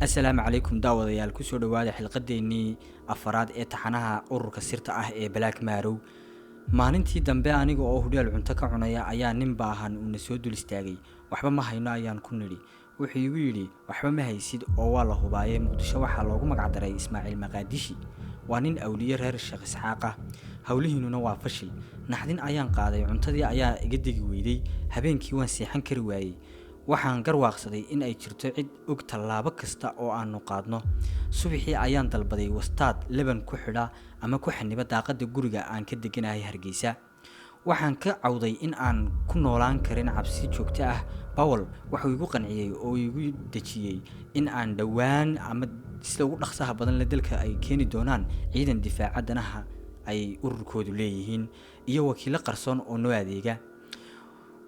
Asalaamu calaykum daawadayaal, kusoo dhawaada xilqadeennii afaraad ee taxanaha ururka sirta ah ee Black Marow. Maalintii dambe aniga oo hudheel cunto ka cunaya ayaa nin baahan uuna soo dul istaagay. Waxba ma hayno ayaan ku nidhi. Wuxuu igu yidhi, waxba ma haysid oo waa la hubaayay, Muqdisho waxaa loogu magacdaray Ismaaciil Maqaadishi, waa nin awliye reer Sheekh Isxaaq ah, howlihiinuna waa fashil. Naxdin ayaan qaaday, cuntadii ayaa iga degi weyday, habeenkii waan seexan kari waayey. Waxaan garwaaqsaday in ay jirto cid og tallaabo kasta oo aanu qaadno. Subaxii ayaan dalbaday wastaad leban ku xidha ama ku xaniba daaqada guriga aan ka deganahay Hargeysa. Waxaan ka cawday in aan ku noolaan karin cabsi joogto ah. Bawel wuxuu igu qanciyey oo igu dejiyey in aan dhowaan ama sida ugu dhaqsaha badan le dalka ay keeni doonaan ciidan difaaca danaha ay ururkoodu leeyihiin iyo wakiilo qarsoon oo noo adeega.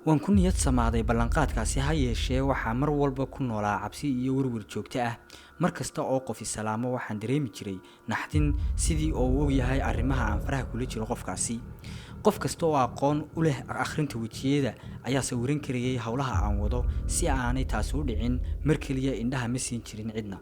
Waan ku niyad samaaday ballanqaadkaasi, ha yeeshee waxaa mar walba ku noolaa cabsi iyo werwer joogto ah. Mar kasta oo qof isalaamo waxaan dareemi jiray naxdin, sidii oo uu ogyahay arrimaha aan faraha kula jiro qofkaasi. Qof kasta oo aqoon u leh akhrinta wejiyada ayaa sawiran karayay howlaha aan wado. Si aanay taasi u dhicin, mar keliya indhaha ma siin jirin cidna.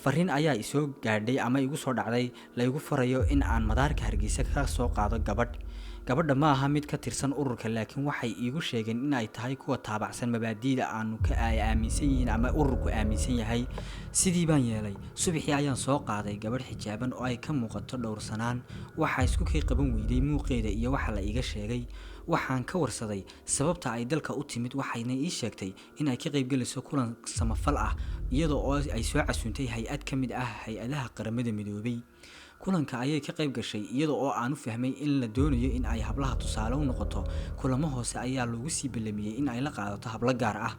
Fariin ayaa isoo gaadhay ama igu soo dhacday la igu farayo in aan madaarka Hargeysa ka soo qaado gabadh. Gabadha ma aha mid ka tirsan ururka, laakiin waxay iigu sheegeen in ay tahay kuwa taabacsan mabaadi'da aanu ka ay aaminsan yihiin ama ururku aaminsan yahay. Sidii baan yeelay. Subaxii ayaan soo qaaday gabadh xijaaban oo ay ka muuqato dhowrsanaan. Waxaa isku kay qaban weyday muuqeeda iyo waxa la iiga sheegay. Waxaan ka warsaday sababta ay dalka u timid, waxayna ii sheegtay in ay ka qaybgelayso kulan samafal ah iyada oo ay soo casuuntay hay-ad ka mid ah hay-adaha Qaramada Midoobay. Kulanka ayay ka qayb gashay iyada oo aan u fahmay in la doonayo in ay hablaha tusaale u noqoto. Kulamo hoose ayaa loogu sii ballamiyey in ay la qaadato hablo gaar ah.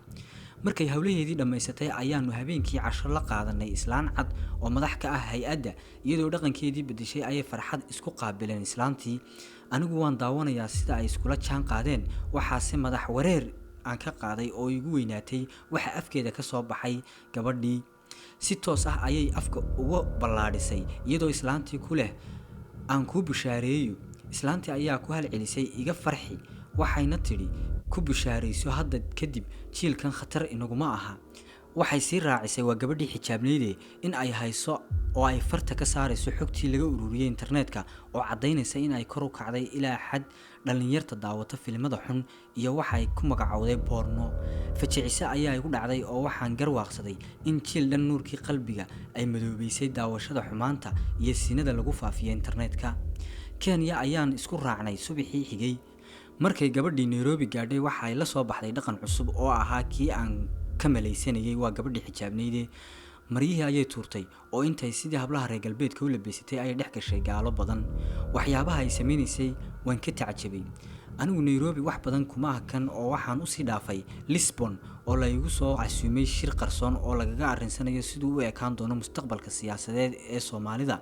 Markay howlaheedii dhammaysatay ayaanu habeenkii casho la qaadanay islaan cad oo madax ka ah hay-adda. Iyadoo dhaqankeedii bedeshay ayay farxad isku qaabileen islaantii. Anigu waan daawanayaa sida ay iskula jaan qaadeen, waxaase madax wareer aan ka qaaday oo igu weynaatay waxa afkeeda ka soo baxay gabadhii. Si toos ah ayay afka uga ballaadhisay iyadoo islaantii ku leh, aan kuu bushaareeyo. Islaantii ayaa ku halcelisay, iga farxi, waxayna tidhi, ku bushaarayso, hadda kadib jiilkan khatar inaguma aha. Waxay sii raacisay, waa gabadhii xijaabnayde, in ay hayso oo ay farta ka saarayso xogtii laga ururiyey internetka oo caddaynaysa in ay kor u kacday ilaa xad dhallinyarta daawata filimada xun iyo waxay ku magacowday boorno. Fajicise ayaa igu dhacday oo waxaan garwaaqsaday in jiil dhan nuurkii qalbiga ay madoobeysay daawashada xumaanta iyo sinada lagu faafiyo internetka. Kenya ayaan isku raacnay subaxii xigay. Markay gabadhii Nairobi gaadhay waxa ay la soo baxday dhaqan cusub oo ahaa kii aan ka malaysanayay. Waa gabadhii xijaabnayde. Maryihii ayay tuurtay oo intay sidii hablaha reer galbeedka u labeysatay ayay dhex gashay gaalo badan. Waxyaabaha ay sameynaysay waan ka tacajabay. Anigu Nairobi wax badan kuma hakan oo waxaan usii dhaafay Lisbon oo la igu soo casuumay shir qarsoon oo lagaga arrinsanayo siduu u ekaan doono mustaqbalka siyaasadeed ee Soomaalida.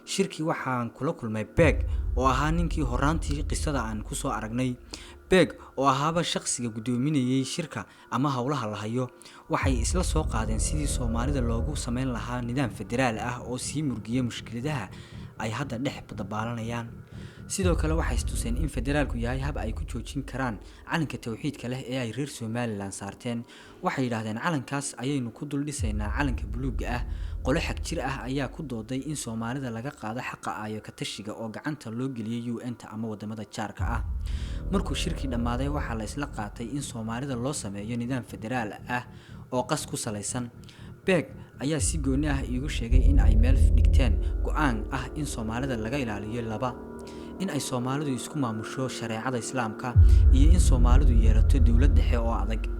Shirkii waxaan kula kulmay Beeg oo ahaa ninkii horaantii qisada aan kusoo aragnay. Beeg oo ahaaba shaqsiga guddoominayay shirka ama howlaha la hayo. Waxay isla soo qaadeen sidii Soomaalida loogu sameyn lahaa nidaam federaal ah oo sii murgiya mushkiladaha ay hadda dhex dabaalanayaan. Sidoo kale waxay istuseen in federaalku yahay hab ay ku joojin karaan calanka tawxiidka leh ee ay reer Somaliland saarteen. Waxay yidhaahdeen, calankaas ayaynu ku dul dhisaynaa calanka buluugga ah. Qolo xag jir ah ayaa ku dooday in Soomaalida laga qaado xaqa aayo ka tashiga oo gacanta loo geliyay UN-ta ama wadamada jaarka ah. Markuu shirkii dhammaaday waxaa la isla qaatay in Soomaalida loo sameeyo nidaam federaal ah oo qas ku salaysan. Beeg ayaa si gooni ah iigu sheegay in ay meel dhigteen go'aan ah in Soomaalida laga ilaaliyo laba: in ay Soomaalidu isku maamusho shareecada Islaamka iyo in Soomaalidu yeelato dowlad dhexe oo adag.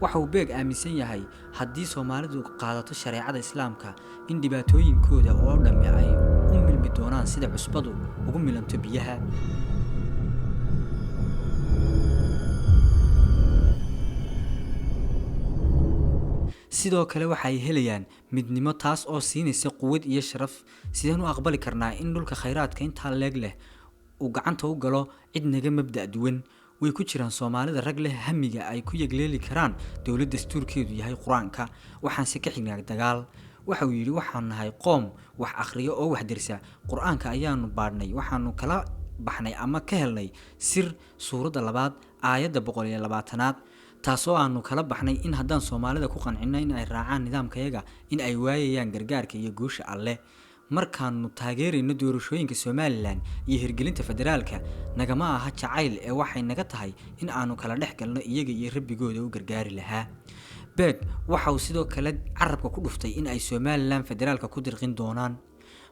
Waxa uu Beeg aaminsan yahay haddii Soomaalidu qaadato shareecada Islaamka in dhibaatooyinkooda oo dhammi ay u milmi doonaan sida cusbadu ugu milanto biyaha. Sidoo kale waxay helayaan midnimo, taas oo siinaysa quwad iyo sharaf. Sideen u aqbali karnaa in dhulka khayraadka intaa leeg leh uu gacanta u galo cid naga mabda' duwan? Way ku jiraan Soomaalida rag leh hamiga ay ku yegleeli karaan dowlad dastuurkeedu yahay Qur-aanka, waxaanse ka xignaa dagaal. Waxa uu yidhi, waxaan nahay qoom wax akhriyo oo wax dersa. Qur-aanka ayaanu baadhnay, waxaanu kala baxnay ama ka helnay sir suuradda 2aad aayadda 120aad. Taasoo aanu kala baxnay in haddaan Soomaalida ku qancinno in ay raacaan nidaamkayaga, in ay waayayaan gargaarka iyo guusha Alle. Markaanu taageerayno doorashooyinka Somalilan iyo hirgelinta federaalka, nagama aha jacayl ee waxay naga tahay in aanu kala dhex galno iyaga iyo rabbigooda u gargaari lahaa. Beeg waxa uu sidoo kale carabka ku dhuftay in ay Somalilan federaalka ku dirqin doonaan.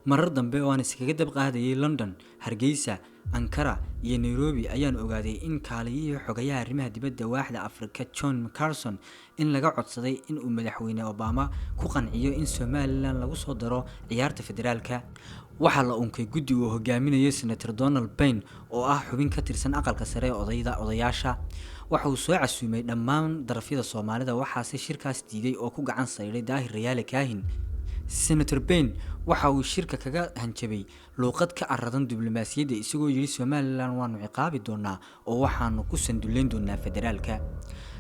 Marar dambe oo aan iskaga dab qaadayay London, Hargeysa, Ankara iyo Nairobi ayaan ogaaday in kaaliyihii xogayaha arrimaha dibadda waaxda Afrika John Carson in laga codsaday in uu madaxweyne Obama ku qanciyo in Somalilan lagu soo daro ciyaarta federaalka. Waxaa la unkay guddi uu hogaaminayo Senator Donald Payne oo ah xubin ka tirsan aqalka sare ee odayaasha. Waxa uu soo casuumay dhammaan darafyada Soomaalida, waxaase shirkaas diiday oo ku gacan sayday Daahir Rayaale Kaahin. Senator Payne waxa uu shirka kaga hanjabay luuqad ka aradan diblomaasiyadda, isagoo yidhi Somalilan waanu ciqaabi doonaa oo waxaanu ku sanduleyn doonaa federaalka.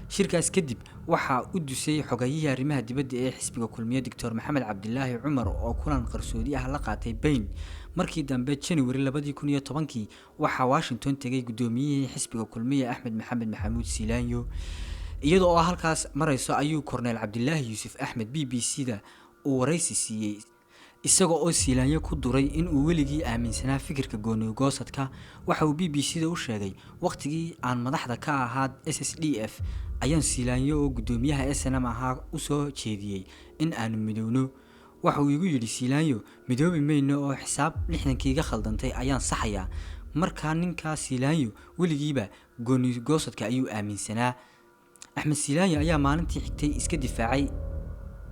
Shirkaas kadib waxaa u dusay xogayihii arrimaha dibadda ee xisbiga Kulmiye Doctor Maxamed Cabdilaahi Cumar oo kulan qarsoodi ah la qaatay Payne. Markii dambe January 2010 waxaa Washington tegay guddoomiyihii xisbiga Kulmiye Axmed Maxamed Maxamuud Siilaanyo. Iyada oo halkaas marayso ayuu Korneel Cabdilaahi Yuusuf Axmed BBC-da uu waraysi siiyey, isaga oo Siilaanyo ku duray in uu weligii aaminsanaa fikirka gooni-goosadka. Waxa uu BBC-da u sheegay, waqtigii aan madaxda ka ahaa SSDF ayaan Siilaanyo oo guddoomiyaha SNM ahaa u soo jeediyey in aanu midowno. Waxa uu igu yidhi Siilaanyo, midoobi mayno oo xisaab 60kii iga khaldantay ayaan saxayaa. Markaa ninkaa Siilaanyo weligiiba gooni-goosadka ayuu aaminsanaa. Axmed Siilaanyo ayaa maalintii xigtay iska difaacay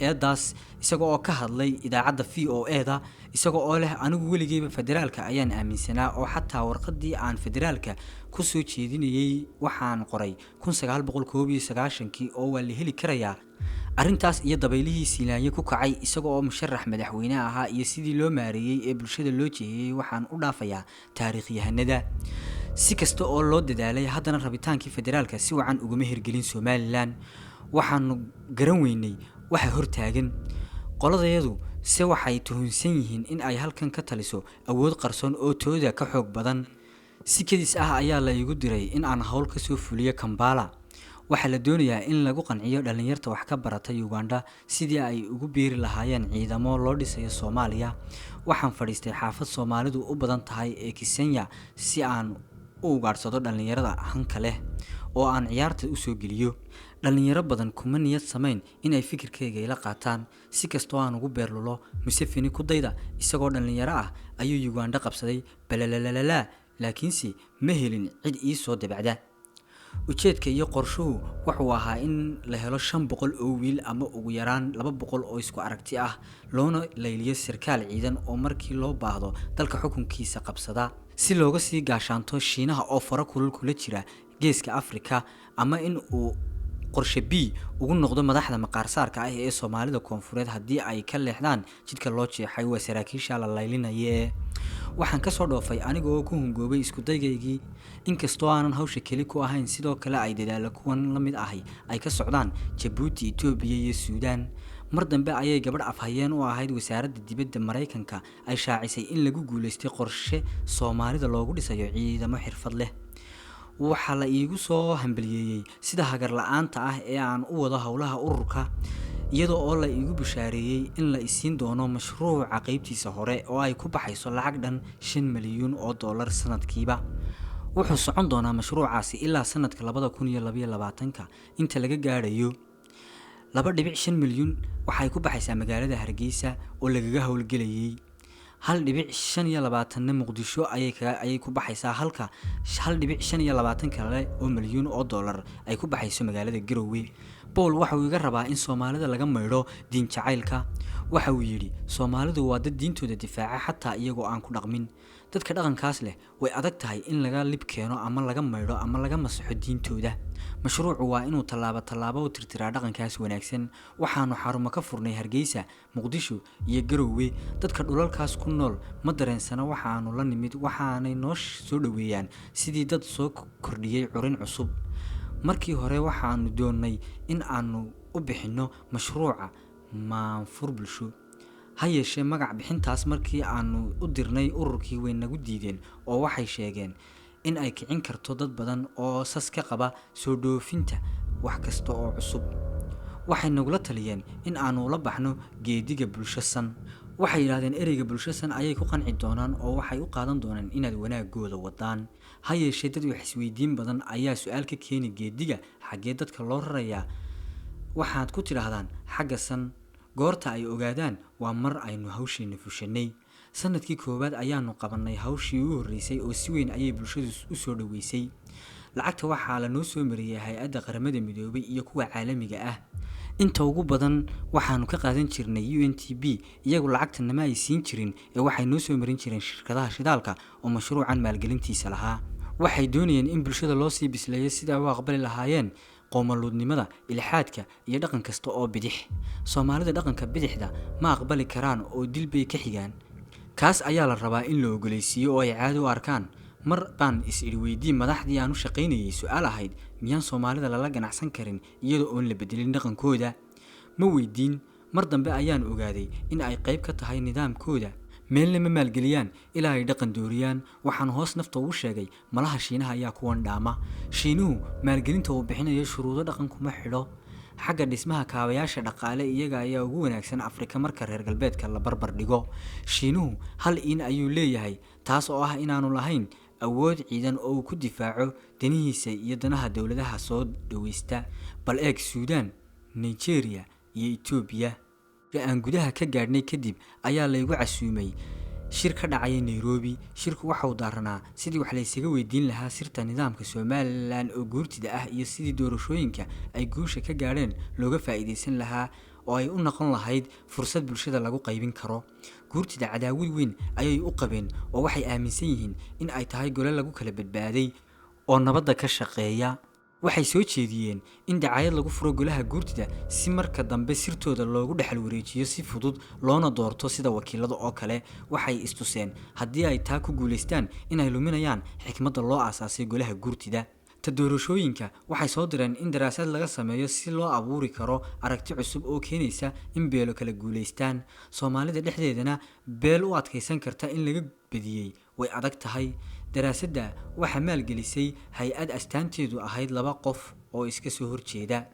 eedaas, isaga oo ka hadlay idaacadda VOA-da, isaga oo leh anigu weligeyba federaalka ayaan aaminsanaa oo xataa warqadii aan federaalka ku soo jeedinayay waxaan qoray 1991kii oo waa la heli karayaa. Arrintaas iyo dabaylihii Siilaanyo ku kacay isaga oo musharax madaxweyne ahaa iyo sidii loo maareeyey ee bulshada loo jeehiyey waxaan u dhaafayaa taariikhyahanada. Si kasta oo loo dadaalay, haddana rabitaankii federaalka si wacan uguma hirgelin Somalilan. Waxaanu garan weynay waxa hortaagan qoladayadu, se waxay tuhunsan yihiin in ay halkan ka taliso awood qarsoon oo tooda ka xoog badan. Si kedis ah ayaa la igu diray in aan hawl ka soo fuliyo Kampala. Waxaa la doonayaa in lagu qanciyo dhalinyarta wax ka barata Uganda sidii ay ugu biiri lahaayeen ciidamo loo dhisayo Soomaaliya. Waxaan fadhiistay xaafad Soomaalidu u badan tahay ee Kisenya si aan u ugaadhsado dhalinyarada hanka leh oo aan ciyaarta u soo geliyo. Dhalinyaro badan kuma niyad samayn in ay fikirkayga ila qaataan. Si kastoo aan ugu beerlulo Museveni ku dayda, isagoo dhalinyaro ah ayuu Uganda qabsaday balalalalala, laakiinse ma helin cid ii soo dabacda. Ujeedka iyo qorshuhu wuxuu ahaa in la helo 500 oo wiil ama ugu yaraan 200 oo isku aragti ah, loona layliyo sarkaal ciidan oo markii loo baahdo dalka xukunkiisa qabsada, si looga sii gaashaanto Shiinaha oo faro kulul kula jira geeska Afrika, ama in uu qorshe B ugu noqdo madaxda maqaarsaarka ah ee Soomaalida koonfureed haddii ay ka leexdaan jidka loo jeexay. Waa saraakiisha la laylinayee. Waxaan kasoo dhoofay aniga oo ku hungoobay iskudaygaygii, inkastoo aanan hawsha keli ku ahayn, sidoo kale ay dadaalo kuwan la mid ahi ay ka socdaan Jabuuti, Itoobiya iyo Suudaan. Mar dambe ayay gabadh afhayeen u ahayd wasaaradda dibadda Maraykanka ay shaacisay in lagu guuleystay qorshe Soomaalida loogu dhisayo ciidamo xirfad leh. Waxaa la iigu soo hambaliyeeyey sida hagar la-aanta ah ee aan u wado howlaha ururka, iyada oo la iigu bishaareeyey in la isiin doono mashruuca qeybtiisa hore oo ay ku baxayso lacag dhan $5 milyuun sanadkiiba. Wuxuu socon doonaa mashruucaasi ilaa sanadka 2022-ka inta laga gaadhayo. 2.5 milyuun waxay ku baxaysaa magaalada Hargeysa oo lagaga howlgelayay, 1.25-na Muqdisho ayay ku baxaysaa, halka 1.25 kale oo milyuun oo dollar ay ku baxayso magaalada Garowe. Paul waxa uu iga rabaa in Soomaalida laga maydho diin jacaylka. Waxa uu yidhi Soomaalidu waa dad diintooda difaaca xataa iyagoo aan ku dhaqmin. Dadka dhaqankaas leh way adag tahay in laga lib keeno ama laga maydho ama laga masaxo diintooda. Mashruucu waa inuu tallaabo tallaabo u tirtiraa dhaqankaas wanaagsan. Waxaanu xarumo ka furnay Hargeysa, Muqdisho iyo Garowe. Dadka dhulalkaas ku nool ma dareensana waxaanu la nimid, waxaanay noo soo dhoweeyaan sidii dad soo kordhiyey curin cusub. Markii hore waxaanu doonnay in aanu u bixinno mashruuca Maanfur Bulsho, ha yeeshee magac bixintaas markii aanu u dirnay ururkii way nagu diideen oo waxay sheegeen in ay kicin karto dad badan oo sas ka qaba soo dhoofinta wax kasta oo cusub. Waxay nagula taliyeen in aanu ula baxno geediga bulsho san. Waxay yidhaahdeen ereyga bulsho san ayay ku qanci doonaan oo waxay u qaadan doonaan inaad wanaagooda wadaan. Ha yeeshee dad wax isweydiin badan ayaa su-aal ka keeni geediga xaggee dadka loo rarayaa. Waxaad ku tidhaahdaan xagga san. Goorta ay ogaadaan waa mar aynu hawshiina fushanay. Sanadkii koowaad ayaanu qabanay hawshii ugu horreysay oo si weyn ayay bulshadu u soo dhoweysay. Lacagta waxaa lanoo soo mariyey hay-adda Qaramada Midoobay iyo kuwa caalamiga ah. Inta ugu badan waxaanu ka qaadan jirnay UNTP. Iyagu lacagta nama ay siin jirin ee waxay noo soo marin jireen shirkadaha shidaalka oo mashruucan maalgelintiisa lahaa. Waxay doonayeen in bulshada loo sii bisleeyo sida ay u aqbali lahaayeen qoomaluudnimada, ilxaadka iyo dhaqan kasta oo bidix. Soomaalida dhaqanka bidixda ma aqbali karaan oo dil bay ka xigaan. Kaas ayaa la rabaa in la ogoleysiiyo oo ay caadi u arkaan. Mar baan is idhi weydii madaxdii aan u shaqaynayay su-aal ahayd miyaan Soomaalida lala ganacsan karin iyadoo oon la bedelin dhaqankooda. Ma weydiin. Mar dambe ayaan ogaaday in ay qayb ka tahay nidaamkooda. Meelna ma maalgeliyaan ilaa ay dhaqan dooriyaan. Waxaan hoos nafta ugu sheegay malaha Shiinaha ayaa kuwan dhaama. Shiinuhu maalgelinta uu bixinayo shuruudo dhaqan kuma xidho. Xagga dhismaha kaabayaasha dhaqaale iyaga ayaa ugu wanaagsan Afrika marka reer galbeedka la barbar dhigo. Shiinuhu hal iin ayuu leeyahay, taas oo ah inaanu lahayn awood ciidan oo uu ku difaaco danihiisa iyo danaha dowladaha soo dhaweysta. Bal eeg Suudaan, Nigeria iyo Itoobiya. Aan gudaha ka gaadhnay kadib ayaa laygu casuumay shir ka dhacaya Nairobi. Shirku waxa uu daaranaa sidii wax laysaga weydiin lahaa sirta nidaamka Somaliland oo guurtida ah iyo sidii doorashooyinka ay guusha ka gaadheen looga faa'iideysan lahaa oo ay u noqon lahayd fursad bulshada lagu qaybin karo. Guurtida cadaawad weyn ayay u qabeen oo waxay aaminsan yihiin in ay tahay gole lagu kala badbaaday oo nabadda ka shaqeeya. Waxay soo jeediyeen in dacaayad lagu furo golaha guurtida si marka dambe sirtooda loogu dhexal wareejiyo si fudud loona doorto sida wakiilada oo kale. Waxay istuseen haddii ay taa ku guuleystaan inay luminayaan xikmadda loo aasaasay golaha guurtida. Ta doorashooyinka waxay soo direen in daraasad laga sameeyo si loo abuuri karo aragti cusub oo keenaysa in beelo kala guuleystaan. Soomaalida dhexdeedana beel u adkaysan karta in laga badiyey way adag tahay. Daraasadda waxaa maalgelisay hay-ad astaanteedu ahayd laba qof oo iska soo horjeeda.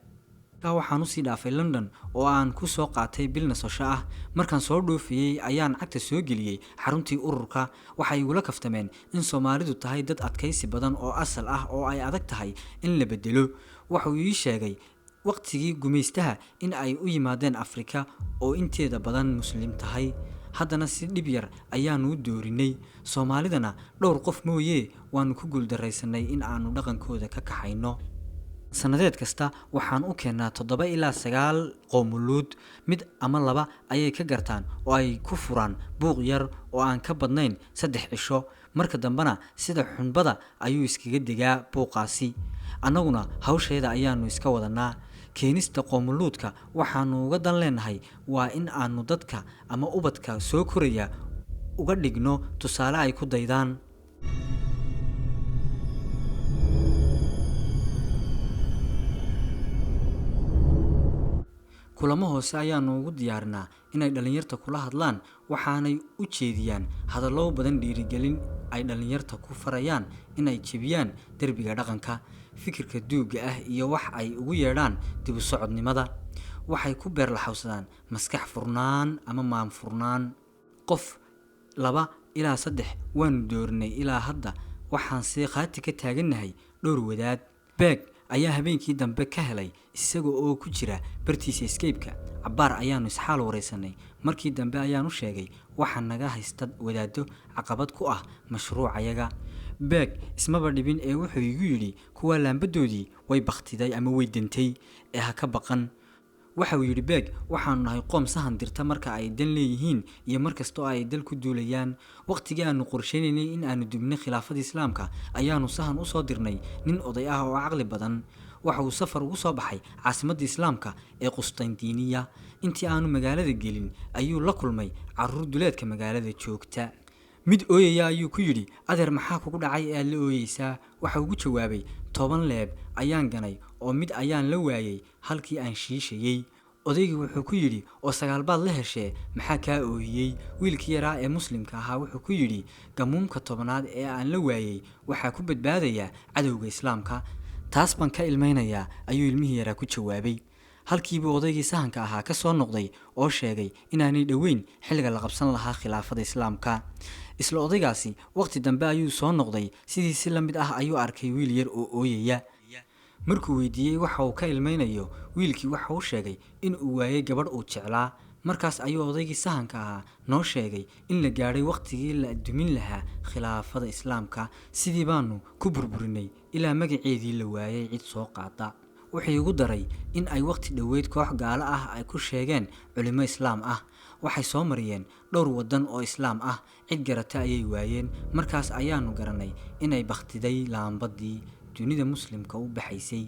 Waxaan usii dhaafay London oo aan ku soo qaatay bil nasasho ah. Markaan soo dhoofiyey ayaan cagta soo geliyey xaruntii ururka. Waxay igula kaftameen in Soomaalidu tahay dad adkaysi badan oo asal ah oo ay adag tahay in la bedelo. Wuxuu ii sheegay waqtigii gumaystaha in ay u yimaadeen Afrika oo inteeda badan muslim tahay. Haddana si dhib yar ayaanu u doorinay. Soomaalidana dhowr qof mooyee waanu ku guuldaraysanay in aanu dhaqankooda ka kaxayno. Sanadeed kasta waxaan u keennaa 7 ilaa 9 qoomuluud. Mid ama laba ayay ka gartaan oo ay ku furaan buuq yar oo aan ka badnayn 3 cisho. Marka dambena sida xunbada ayuu iskaga degaa buuqaasi. Annaguna hawsheeda ayaanu iska wadanaa. Keenista qoomuluudka waxaanu uga dan leenahay waa in aanu dadka ama ubadka soo koraya uga dhigno tusaale ay ku daydaan. Kulamo hoose ayaanu ugu diyaarinaa inay dhalinyarta kula hadlaan. Waxaanay u jeediyaan hadallo badan dhiirigelin ay dhalinyarta ku farayaan inay jebiyaan derbiga dhaqanka, fikirka duugga ah iyo wax ay ugu yeedhaan dib u socodnimada. Waxay ku beerlaxawsadaan maskax furnaan ama maam furnaan. Qof 2 ilaa 3 waanu doorinay ilaa hadda. Waxaan si qaati ka taagannahay dhowr wadaad. Beeg ayaa habeenkii dambe ka helay isaga oo ku jira bartiisa escape-ka. Cabbaar ayaanu isxaal wareysanay. Markii dambe ayaanu sheegay waxa naga haysta wadaaddo caqabad ku ah mashruucayaga. Beeg ismaba dhibin ee wuxuu igu yidhi kuwa laambadoodii way bakhtiday ama way dantay ee ha ka baqan. Waxa uu yidhi Beeg waxaanu nahay qoom sahan dirta marka ay dan leeyihiin iyo mar kasta oo ay dal ku duulayaan. Waqtigii aanu qorsheynaynay in aanu dubnay khilaafada Islaamka ayaanu sahan u soo dirnay nin oday ah oo caqli badan. Waxa uu safar ugu soo baxay caasimadda Islaamka ee Qustantiniya. Intii aanu magaalada gelin ayuu la kulmay carruur duleedka magaalada joogta. Mid ooyaya ayuu ku yidhi adeer maxaa kugu dhacay ee aad la ooyeysaa? Waxa uu ugu jawaabay 10 leeb ayaan ganay oo mid ayaan la waayay halkii aan shiishayay. Odaygii wuxuu ku yidhi oo 9 baad la heshee maxaa kaa ooyiyey? Wiilkii yaraa ee muslimka ahaa wuxuu ku yidhi gamuumka 10aad ee aan la waayay waxaa ku badbaadaya cadowga Islaamka. Taas baan ka ilmaynayaa, ayuu ilmihii yaraa ku jawaabay. Halkiibuu odaygii sahanka ahaa ka soo noqday oo sheegay inaanay dhoweyn xilliga la qabsan lahaa khilaafada Islaamka. Isla odaygaasi waqti dambe ayuu soo noqday, sidii si la mid ah ayuu arkay wiil yar oo ooyaya. Markuu weydiiyey waxa uu ka ilmaynayo, wiilkii waxa uu sheegay in uu waayay gabadh uu jeclaa. Markaas ayuu odaygii sahanka ahaa noo sheegay in la gaadhay waqtigii la dumin lahaa khilaafada Islaamka. Sidii baanu ku burburinay ilaa magaceedii la waayay cid soo qaada. Wuxuu igu daray in ay waqti dhoweyd koox gaalo ah ay ku sheegeen culimo Islaam ah. Waxay soo mariyeen dhowr waddan oo Islaam ah, cid garata ayay waayeen. Markaas ayaanu garanay inay bakhtiday laambadii dunida Muslimka u baxaysay.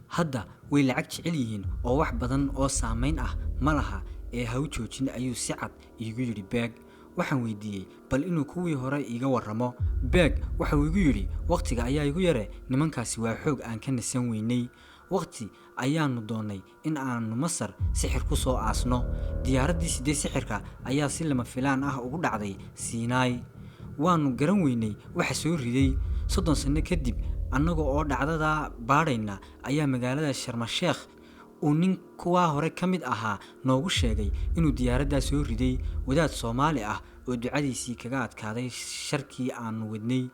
Hadda way lacag jecel yihiin oo wax badan oo saameyn ah ma laha ee ha u joojin, ayuu si cad iigu yidhi Beeg. Waxaan weydiiyey bal inuu kuwii hore iiga warramo. Beeg waxa uu igu yidhi, waqtiga ayaa igu yare, nimankaasi waa xoog aan ka nasan weynay. Waqti ayaanu doonnay in aanu Masar sixir ku soo aasno. Diyaaraddii sidee sixirka ayaa si lama filaan ah ugu dhacday Siinaay. Waanu garan weynay waxa soo riday. 30 sano kadib, annaga oo dhacdada baadhayna, ayaa magaalada Sharmasheekh uu nin kuwaa hore ka mid ahaa noogu sheegay inuu diyaaraddaa soo riday wadaad Soomaali ah oo ducadiisii kaga adkaaday sharkii aanu wadnay.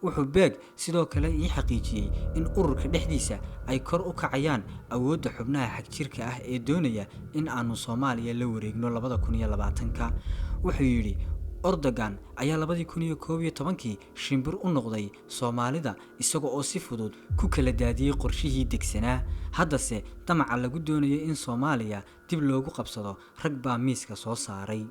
Wuxuu Beeg sidoo kale ii xaqiijiyey in ururka dhexdiisa ay kor u kacayaan awoodda xubnaha xagjirka ah ee doonaya in aanu Soomaaliya la wareegno 2020-ka. Wuxuu yidhi Erdogan ayaa 2011-kii shimbir u noqday Soomaalida, isaga oo si fudud ku kala daadiyey qorshihii degsanaa. Haddase damaca lagu doonayo in Soomaaliya dib loogu qabsado rag baa miiska soo saaray.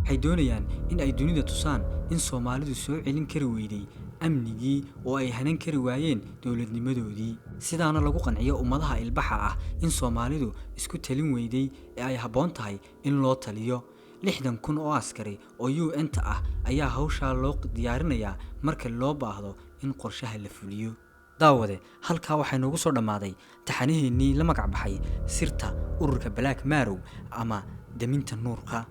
Waxay doonayaan in ay dunida tusaan in Soomaalidu soo celin kari weyday amnigii oo ay hanan kari waayeen dowladnimadoodii, sidaana lagu qanciyo ummadaha ilbaxa ah in Soomaalidu isku talin weyday ee ay habboon tahay in loo taliyo. 60,000 oo askari oo UN-ta ah ayaa hawshaa loo diyaarinayaa marka loo baahdo in qorshaha la fuliyo. Daawade, halkaa waxaa inoogu soo dhammaaday taxanaheennii la magac baxay Sirta Ururka Black Marow ama Daminta Nuurka.